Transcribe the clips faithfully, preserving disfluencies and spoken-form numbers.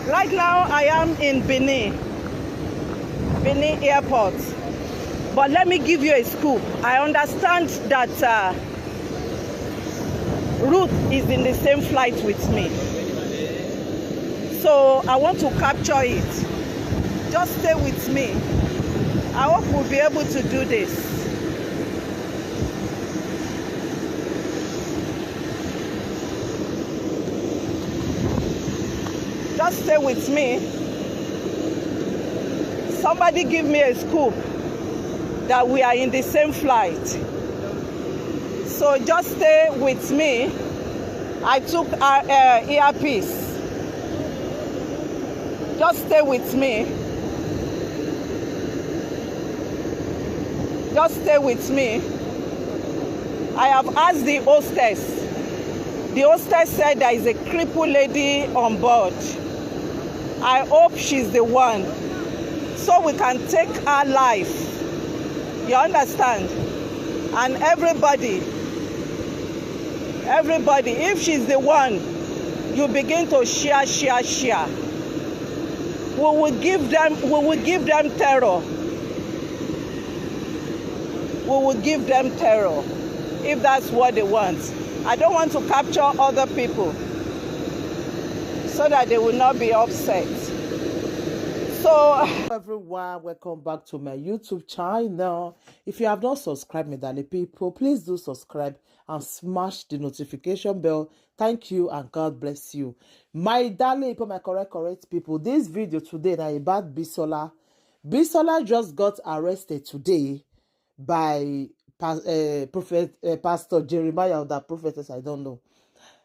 Right now, I am in Benin, Benin Airport. But let me give you a scoop. I understand that uh, Ruth is in the same flight with me. So I want to capture it. Just stay with me. I hope we'll be able to do this. Just stay with me. Somebody give me a scoop that we are in the same flight. So just stay with me. I took uh, uh, earpiece. Just stay with me. Just stay with me. I have asked the hostess. The hostess said there is a crippled lady on board. I hope she's the one. So we can take her life. You understand? And everybody, everybody, if she's the one, you begin to share, share, share. We will give them, we will give them terror. We will give them terror if that's what they want. I don't want to capture other people so that they will not be upset. So, everyone, welcome back to my YouTube channel. If you have not subscribed, my darling people, please do subscribe and smash the notification bell. Thank you and God bless you. My darling people, my correct, correct people, this video today na about Bisola. Bisola just got arrested today by pa- uh, prophet uh, Pastor Jeremiah or that prophetess, I don't know.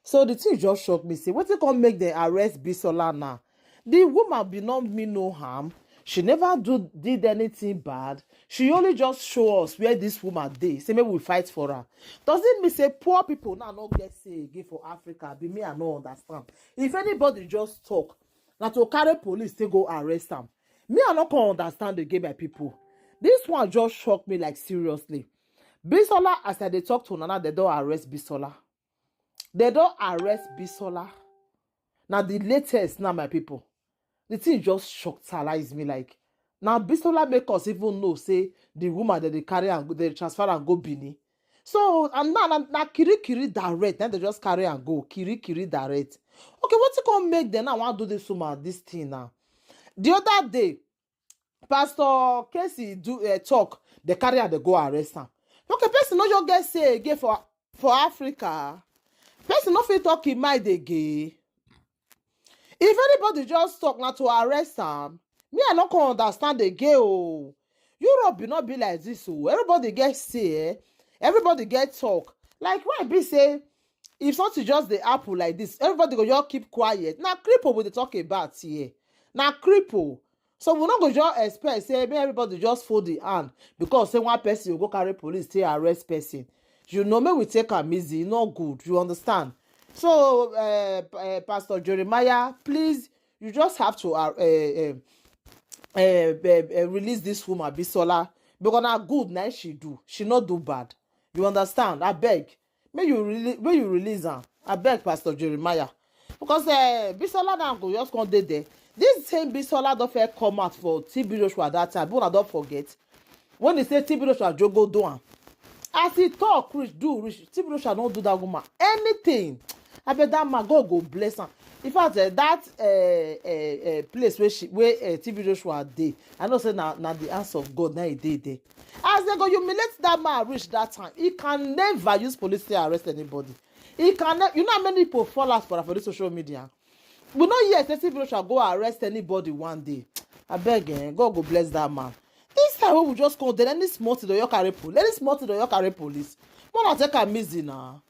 So the thing just shocked me. Say, what they gonna make them arrest Bisola now? The woman be not me no harm. She never do did anything bad. She only just show us where this woman dey. Say maybe we fight for her. Does it mean say poor people now not get say again for Africa? Be me, I no understand. If anybody just talk, now to carry police to go arrest them. Me, I not can understand again, my people. This one just shocked me, like, seriously. Bisola, as I dey talk to Nana, they don't arrest Bisola. They don't arrest Bisola. Now the latest now, my people. The thing just shocked, me, like, now Bisola make us even know say the woman that they carry and they transfer and go Benin. So and now na, na kiri kiri direct, then they just carry and go kiri kiri direct. Okay, what you gonna make them now want do this woman this thing now? The other day, Pastor Casey do a talk. They carry and they go arrest him. Okay, person no just get say again for for Africa. Person no fit talk in mind again. If anybody just talk now to arrest him, me I no can understand again. Oh, Europe will not be like this. Oh, everybody get say, eh? Everybody get talk. Like why be say if something just dey happen like this, everybody go just keep quiet. Now cripple we dey talk about here. Now cripple. So we no go just expect say make everybody just fold the hand because say one person go carry police take arrest person. You know, make we take am easy, e no good. You understand? So, uh, uh, Pastor Jeremiah, please, you just have to uh, uh, uh, uh, uh, uh, release this woman Bisola because na good na she do. She no do bad. You understand? I beg. May you release. May you release her. I beg, Pastor Jeremiah. Because uh, Bisola now go just come dey there. This same Bisola don't fair come out for T B Joshua that time. But I don't forget when he say T B Joshua jogo do am. As he talk reach, do reach, T B Joshua don't do that woman anything. I bet that man God go bless am. In fact, uh, that uh, uh, uh, place where she where uh, T B Joshua dey, I know say na na the hands of God na he dey there. As they go humiliate that man reach that time, he can never use police to arrest anybody. He can ne- you know how many people fall out for for this social media. We no hear say T B Joshua go arrest anybody one day. I beg, eh, God go bless that man. This time we will just come there. Any small thing you carry police. Any small thing you carry police. More na take am easy now.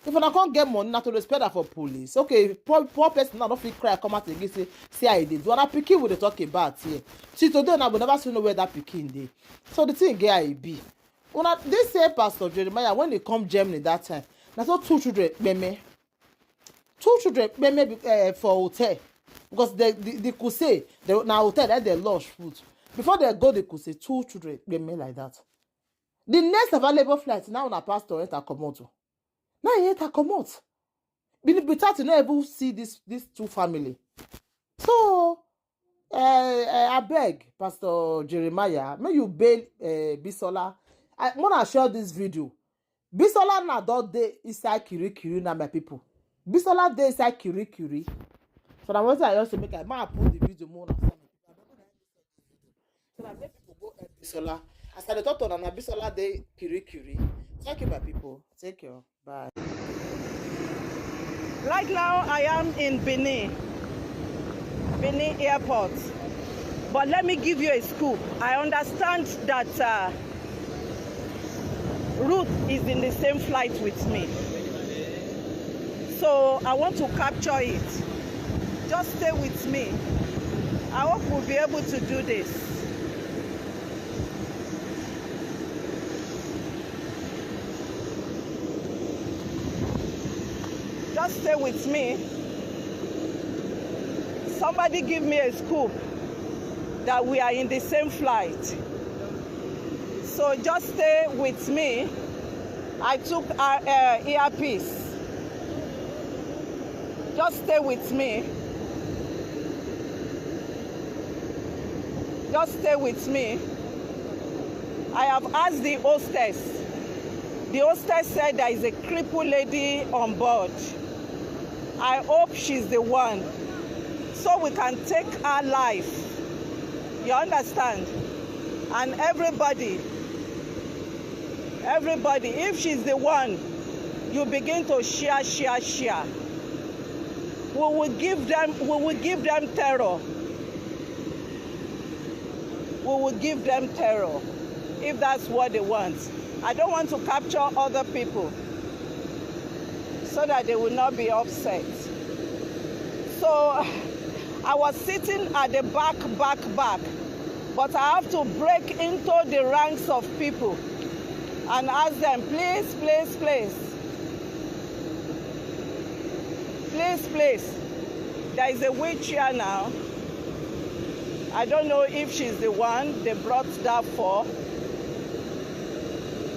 If una come get money, na to dey spend am for police. Okay, poor, poor person now don't feel cry come out again say see how e dey do. And pikin we dey talk about here. See today now we never see know where that pikin dey. So the thing get how e be. Una this same Pastor Jeremiah when he come Germany that time, na so two children kpeme. Two children kpeme uh, for hotel because the the, the crusade the, na hotel that they lodge food. Before they go the crusade, two children kpeme like that. The next available flight now na pastor enter comot. Now he enter comot. Be- Without you no even see this this two family. So, uh, uh, I beg Pastor Jeremiah, may you bail uh, Bisola. I want to share this video. Bisola na don dey inside Kirikiri na, my people. Bisola dey inside Kirikiri. So na wetin I just say make I ma put the video more na so that make people go help Bisola. As I dey talk to una, na Bisola dey Kirikiri. Thank you, my people. Take care. Bye. Right now, I am in Benin, Benin Airport. But let me give you a scoop. I understand that uh, Ruth is in the same flight with me. So I want to capture it. Just stay with me. I hope we'll be able to do this. Just stay with me. Somebody give me a scoop that we are in the same flight. So just stay with me. I took uh, uh, earpiece. Just stay with me. Just stay with me. I have asked the hostess. The hostess said there is a crippled lady on board. I hope she's the one, so we can take her life. You understand? And everybody, everybody, if she's the one, you begin to share, share, share. We will give them, we will give them terror. We will give them terror if that's what they want. I don't want to capture other people so that they will not be upset. So I was sitting at the back, back, back, but I have to break into the ranks of people and ask them, please, please, please, please, please. There is a wheelchair now. I don't know if she's the one they brought that for.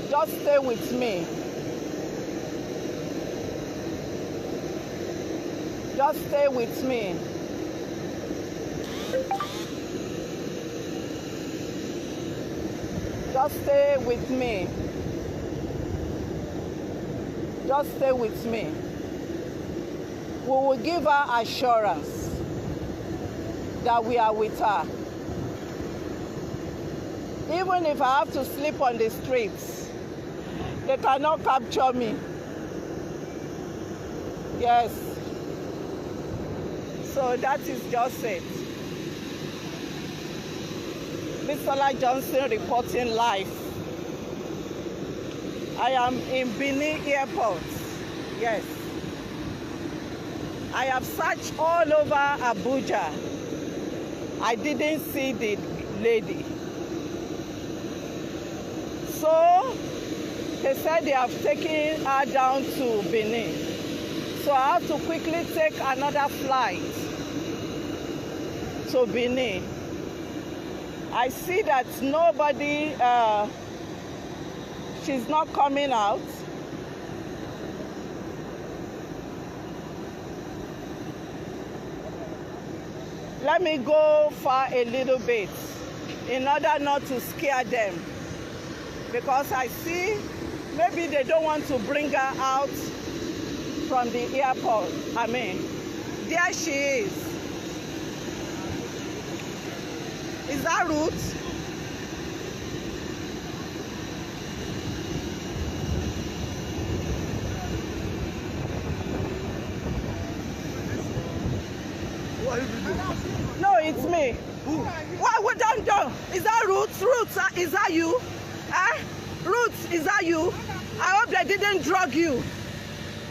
Just stay with me. Just stay with me. Just stay with me. Just stay with me. We will give her assurance that we are with her. Even if I have to sleep on the streets, they cannot capture me. Yes. So that is just it. Bisola Johnson reporting live. I am in Benin Airport. Yes. I have searched all over Abuja. I didn't see the lady. So they said they have taken her down to Benin. So I have to quickly take another flight to Benin. I see that nobody, uh, she's not coming out. Let me go far a little bit in order not to scare them, because I see maybe they don't want to bring her out from the airport. I mean, there she is. Is that Ruth? No, it's me. Why would don't do? Is that Ruth? Ruth, uh, is that you? Eh? Ruth, is that you? I hope they didn't drug you.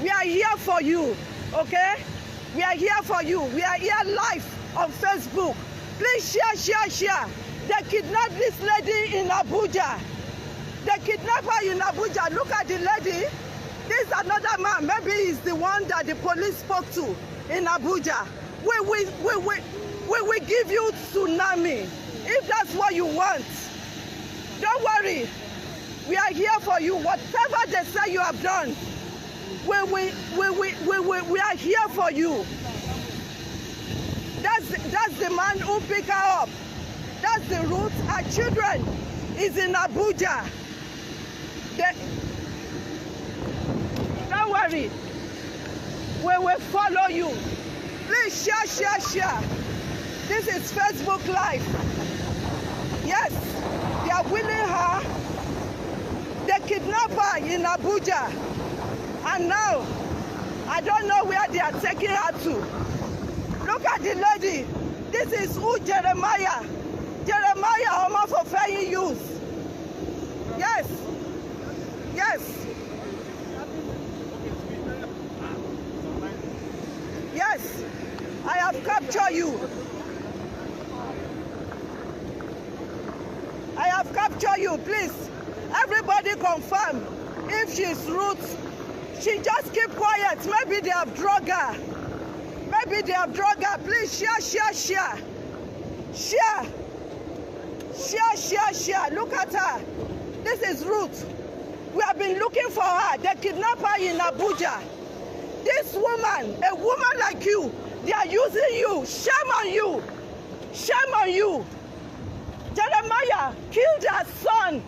We are here for you, okay? We are here for you. We are here live on Facebook. Please share, share, share. They kidnapped this lady in Abuja. They kidnapped her in Abuja. Look at the lady. This is another man. Maybe he's the one that the police spoke to in Abuja. We will, we will, we will give you tsunami if that's what you want. Don't worry. We are here for you. Whatever they say you have done, we, we, we, we, we, we, we are here for you. That's, Man who pick her up. That's the route. Her children is in Abuja. They, don't worry. We will follow you. Please share, share, share. This is Facebook Live. Yes, they are wheeling her. They kidnap her in Abuja. And now, I don't know where they are taking her to. Look at the lady. This is who Jeremiah. Jeremiah Omofofeyin use. Yes. Yes. Yes. I have captured you. I have captured you. Please, everybody confirm if she's Ruth. She just keep quiet. Maybe they have drug her. Maybe they have drug her. Please share, share, share. Share. Share, share, share. Look at her. This is Ruth. We have been looking for her. They kidnap her in Abuja. This woman, a woman like you, they are using you. Shame on you. Shame on you. Jeremiah killed her son.